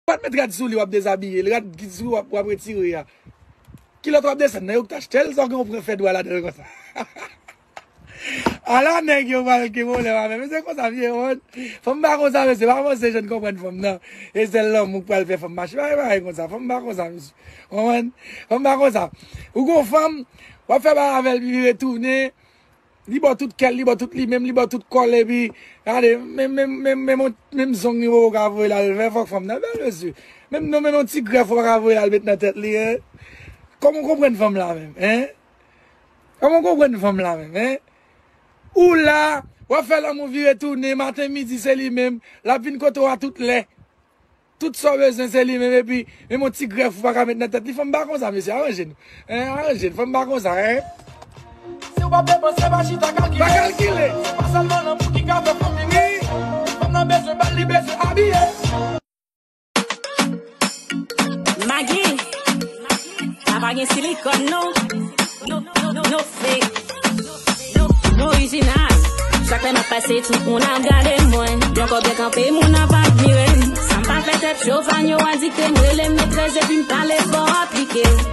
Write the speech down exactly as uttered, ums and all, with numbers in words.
Pa t met rad sou li, w ap dezabiye l. Rad ki sou w ap, w ap retire a. Kilòt w ap desann nan yo ki t achte l, sa w gen w pran fè dwa ladan l konsa. Ala nèg yo pral gen pwoblèm avè m. Mesye konsa m ye, konprann? Fanm pa konsa, mesye. Pa panse jèn konprann fanm nan. E sèl lanmou k pral fè fanm mache. Pa, pa konsa. Fanm pa konsa, mesye. Konprann? Fanm pa konsa. Ou gon fanm, w ap fè bagay avè l, li vire tounen. Li ba w tout kè l, li ba w tout li menm, li ba w tout kò l, epi, gade, menm, menm, menm, menm, menm zong li poko ka voye l al fè, fòk fanm nan bèl, mesye. Menm non, menm yon ti grèf ou pa ka voye l al met nan tèt li, en. Kòman w konprann fanm la menm, en? Kòman w konprann fanm la menm, en? Ou la, w ap fè lanmou vire tounen, maten, midi, se li menm, l ap vin kote w a tout lè. Tout sa w bezwen, se li menm, epi, menm yon ti grèf ou pa ka met nan tèt li, fanm pa konsa, mesye, aranje nou. En, aranje n, fanm pa konsa, en. Si w ap depanse, pa chita kalkile. Pa kalkile. Se pa sèlman lanmou ki ka fè fanm vini. Fanm nan bezwen bèl, li bezwen abiye. Magi, sa pa gen silikòn, non. No, no, no, no fake. No orijinal. Chak lè m ap pase, tout moun ap gade mwen. Blan kò byen kanpe, moun ap admire m. Sa m pa fè tèt cho, fanyo a dikte m, rele m metrès epi m pale fò aplike.